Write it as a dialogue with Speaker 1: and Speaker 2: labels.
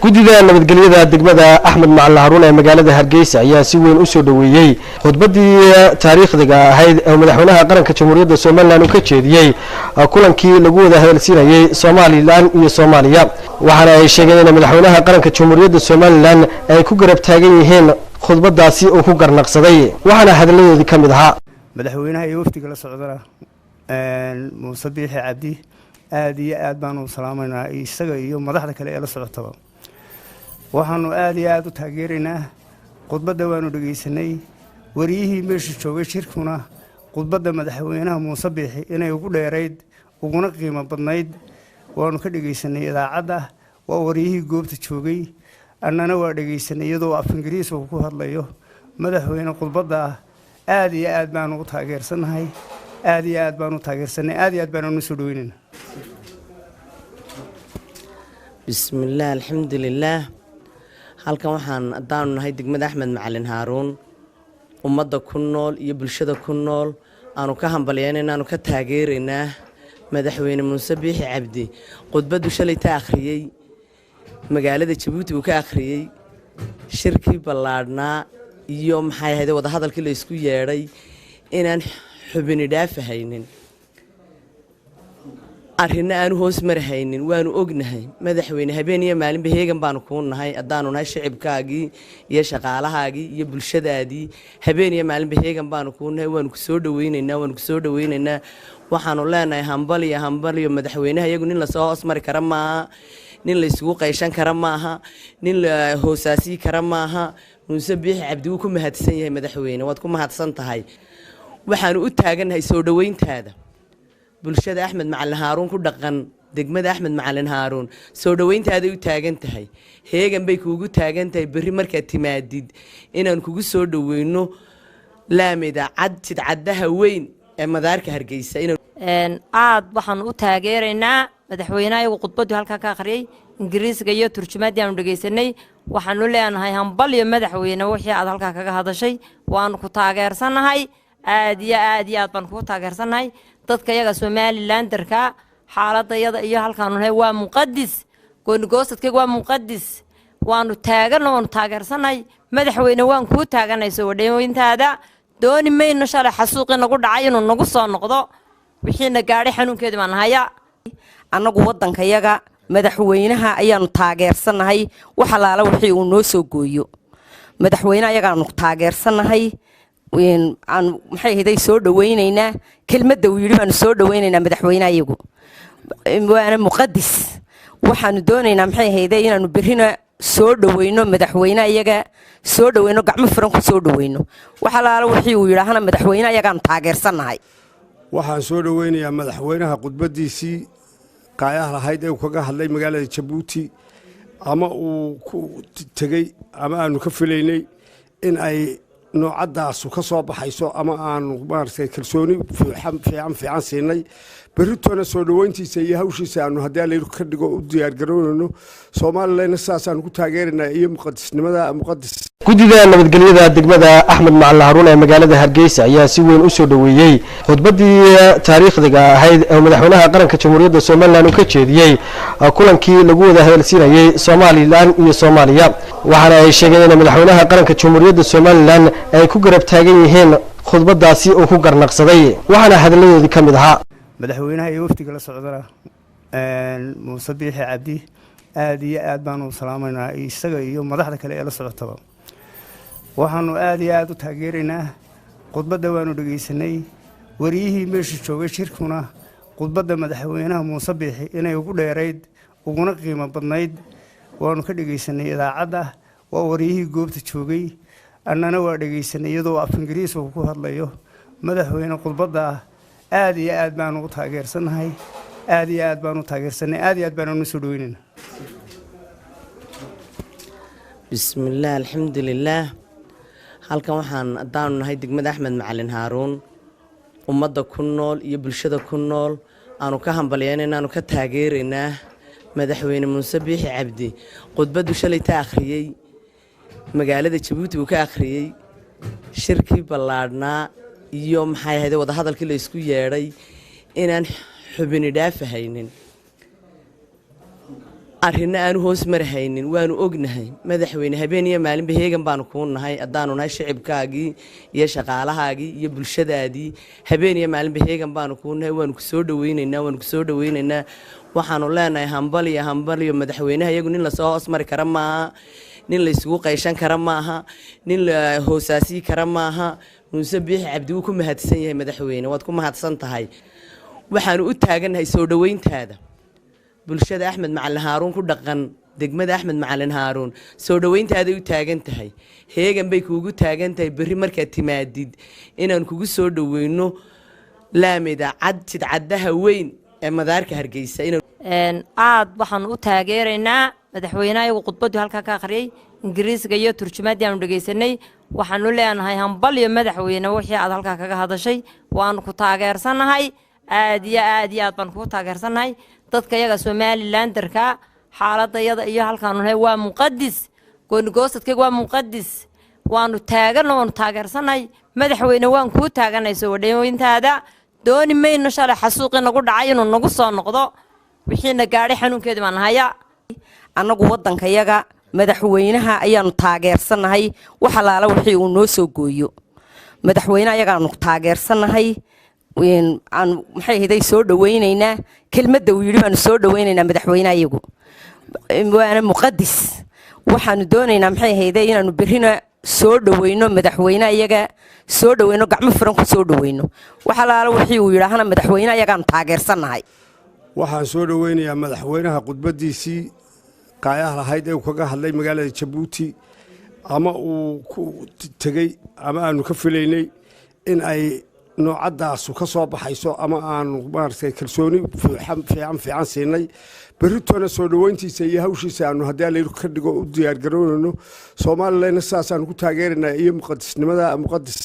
Speaker 1: Guddida nabadgelyada degmada Axmed Macalin Haruun ee magaalada Hargeysa ayaa si weyn u soo dhoweeyey khudbaddii taariikhdiga ahayd ee madaxweynaha qaranka Jamhuuriyadda Somaliland uu ka jeediyey kulankii lagu wada hadalsiinayey Somaliland iyo Soomaaliya. Waxaana ay sheegeen in madaxweynaha qaranka Jamhuuriyadda Somaliland ay ku garab taagan yihiin khudbadaasi uu ku garnaqsaday. Waxaana hadalladoodii ka mid ahaa:
Speaker 2: Madaxweynaha iyo wafdiga la socdana, Muuse Biixi Cabdi, aada iyo aad baanu salaamaynaa, isaga iyo madaxda kale ee la socotaba. Waxaanu aada iyo aada u taageeraynaa khudbadda. Waanu dhegaysanay wariyihii meesha joogay shirkuna khudbadda madaxweynaha Muuse Biixi inay ugu dheerayd uguna qiimo badnayd waanu ka dhegaysanay idaacadda. Waa wariyihii goobta joogay, annana waa dhegaysanay iyadoo af Ingiriis uu ku hadlayo. Madaxweyne, khudbadda aada iyo aad baanu u taageersannahay, aada iyo aad baanu u taageersannahay, aad iyo aad baanu u soo dhaweynayna.
Speaker 3: Bismillaah, alxamdulilaah. Halkan waxaan haddaanu nahay degmada Axmed Macalin Haaruun, ummadda ku nool iyo bulshada ku nool aanu ka hambalyeynayna, aanu ka taageeraynaa madaxweyne Muuse Biixi Cabdi khudbaddu shalay ta akhriyey magaalada Jabuuti uu ka akhriyey shirkii ballaadhnaa iyo maxay ahayd wadahadalkii la isku yeedhay, inaan xubini dhaafahaynin, arrinna aanu hoos marhaynin. Waanu ognahay, madaxweyne, habeen iyo maalinba heegan baanu kuu nahay. Haddaanu nahay shicibkaagii iyo shaqaalahaagii iyo bulshadaadii, habeen iyo maalinba heegan baanu kuu nahay. Waanu kusoo dhaweynaynaa, waanu kusoo dhaweynaynaa. Waxaanu leenahay hambaliyo, hambaliyo madaxweynaha. Iyagu nin lasoo hoos mari kara maaha, nin la isugu qayshan kara maaha, nin la hoosaasiyi kara maaha. Muuse Biixi Cabdi wuu ku mahadsan yahay. Madaxweyne, waad ku mahadsan tahay. Waxaanu u taagannahay soo dhoweyntaada. Bulshada Axmed Macalin Haaruun ku dhaqan, degmada Axmed Macalin Haaruun, soo dhoweyntaaday u taagan tahay, heegan bay kuugu taagan tahay. Berri markaad timaadid inaan kugu soo dhoweyno laamida cad, jidcaddaha weyn ee madaarka Hargeysa.
Speaker 4: Aad waxaanu u taageeraynaa madaxweynaha iyagu khudbaddii halkaa ka akhriyey Ingiriisga iyo turjumaaddii aanu dhegaysanay. Waxaanu leenahay hambal iyo madaxweyne, wixii aad halkaa kaga hadashay waanu ku taageersannahay. Aad iyo aad iyo aad baanu kugu taageersannahay. Dadka iyaga Somalilanderka, xaaladda iyada iyo halkaanu nahay waa muqadis, goonigoosadkayga waa muqadis. Waanu taaganno, waanu taageersannahay. Madaxweyne, waan kuu taaganay soo wadhaweyntaada. Dooni mayno shalay xasuuqii nagu dhacay inuu nagu soo noqdo. Wixiina gaadhay xanuunkeedii baan haya.
Speaker 5: Annagu waddankayaga madaxweynaha ayaanu taageersannahay. Wax allaala wixii uu noo soo gooyo madaxweyne ayagaanu taageersannahay. Aanu maxay ahayday soo dhaweynaynaa kelmadda uu yidhi baanu soo dhaweynaynaa. Madaxweynaha iyagu waana muqadis. Waxaanu doonaynaa, maxay ahayday, inaanu berrina soo dhaweyno madaxweyne iyaga, soo dhaweyno, gacmo furan ku soo dhaweyno. Wax allaala wixii uu yidhaahana madaxweyne ayagaanu taageersannahay.
Speaker 6: Waxaan soo dhoweynayaa madaxweynaha khudbaddiisii qaayaha lahayd ee uu kaga hadlay magaalada Jabuuti, ama uu ku tegey, ama aanu ka filaynay in ay noocadaasu ka soo baxayso, ama aanu maaragtay kalsooni fiican fiican fiican siinay. Berritona soo dhoweyntiisa iyo hawshiisa aanu haddii Alla ka dhigo u diyaargaroonayno. Somalilandna sidaasaanu ku taageeraynaa iyo muqadisnimada muqadis.
Speaker 1: Guddida nabadgelyada degmada Axmed Macalin Haruun ee magaalada Hargeysa ayaa si weyn u soo dhoweeyey khudbaddii taariikhdiga ahayd ee madaxweynaha qaranka Jamhuuriyadda Somaliland uu ka jeediyey kulankii lagu wada hadalsiinayey Somaliland iyo Soomaaliya. Waxaana ay sheegeen in madaxweynaha qaranka Jamhuuriyadda Somaliland ay ku garab taagan yihiin khudbadaasi uu ku garnaqsaday. Waxaana hadalladoodii ka mid ahaa:
Speaker 2: Madaxweynaha iyo wafdiga la socdana, Muuse Biixi Cabdi, aada iyo aad baanu salaamaynaa, isaga iyo madaxda kale ee la socotaba. Waxaanu aada iyo aada u taageeraynaa khudbadda. Waanu dhegaysanay wariyihii meesha joogay shirkuna khudbadda madaxweynaha Muuse Biixi inay ugu dheerayd uguna qiimo badnayd waanu ka dhegaysanay idaacadda. Waa wariyihii goobta joogay, annana waa dhegaysanay iyadoo af Ingiriis uu ku hadlayo. Madaxweyne, khudbadda aada iyo aad baanu u taageersannahay, aada iyo aad baanu u taageersannahay, aad iyo aad baanu u soo dhaweynayna.
Speaker 3: Bismillaah, alxamdulilaah. Halkan waxaan haddaanu nahay degmada Axmed Macalin Haaruun, ummadda ku nool iyo bulshada ku nool aanu ka hambalyeynayna, aanu ka taageeraynaa madaxweyne Muuse Biixi Cabdi khudbaddu shalay ta akhriyey magaalada Jabuuti uu ka akhriyey shirkii ballaadhnaa iyo maxay ahayd wadahadalkii la isku yeedhay, inaan xubini dhaafahaynin. Arrinna aanu hoos marhaynin, waanu ognahay. Madaxweyne, habeen iyo maalinba heegan baanu kuu nahay, haddaanu nahay shicibkaagii iyo shaqaalahaagii iyo bulshadaadii. Habeen iyo maalinba heegan baanu kuu nahay. Waanu kusoo dhaweynaynaa, waanu kusoo dhaweynaynaa. Waxaanu leenahay hambaliyo, hambaliyo madaxweynaha. Iyagu nin lasoo hoos mari kara maaha, nin la isugu qayshan kara maaha, nin la hoosaasii kara maaha. Muuse Biixi Cabdi wuu ku mahadsan yahay. Madaxweyne, waad ku mahadsan tahay. Waxaanu u taagannahay soo dhoweyntaada. Bulshada Axmed Macalin Haaruun ku dhaqan, degmada Axmed Macalin Haaruun, soo dhoweyntaaday u taagan tahay, heegan bay kuugu taagan tahay. Berri markaad timaadid inaan kugu soo dhoweyno laamida cad, jidcaddaha weyn ee madaarka Hargeysa.
Speaker 4: Aad waxaanu u taageeraynaa madaxweynaha iyagu khudbaddii halkaa ka akhriyey, Ingiriisiga iyo turjumaaddii aanu dhegaysanay. Waxaanu leenahay hambal iyo madaxweyne, wixii aad halkaa kaga hadashay waanu ku taageersannahay. Aad iyo aad iyo aad baanu kugu taageersannahay. Dadka iyaga Somalilanderka, xaaladda iyada iyo halkaanu nahay waa muqadis, goonigoosadkayga waa muqadis. Waanu taaganno, waanu taageersannahay. Madaxweyne, waan kuu taaganay soo wadhaweyntaada. Dooni mayno shalay xasuuqii nagu dhacay inuu nagu soo noqdo. Wixiina gaadhay xanuunkeedii baan haya.
Speaker 5: Annagu waddankayaga madaxweynaha ayaanu taageersannahay. Wax allaala wixii uu noo soo gooyo, madaxweyne ayagaanu taageersannahay. Aan maxay ahayd soo dhaweynaynaa kelmadda uu yidhi baanu soo dhaweynaynaa. Madaxweynaha iyagu waana muqadis. Waxaanu doonaynaa, maxay ahayde, inaanu berrina soo dhaweyno madaxweyne iyaga, soo dhaweyno, gacmo furan ku soo dhaweyno. Wax allaala wixii uu yidhaahana madaxweyne ayagaanu taageersannahay.
Speaker 6: Waxaan soo dhoweynayaa madaxweynaha khudbaddiisii qaayaha lahayd ee uu kaga hadlay magaalada Jabuuti, ama uu ku tegey, ama aanu ka filaynay in ay noocaddaasu ka soo baxayso, ama aanu maaragtay kalsooni fiican fiican fiican siinay. Berritoona soo dhoweyntiisa iyo hawshiisa aanu, haddii Alla ka dhigo, u diyaargaroonayno. Somalilandna sidaasaanu ku taageeraynaa iyo muqadisnimada muqadis.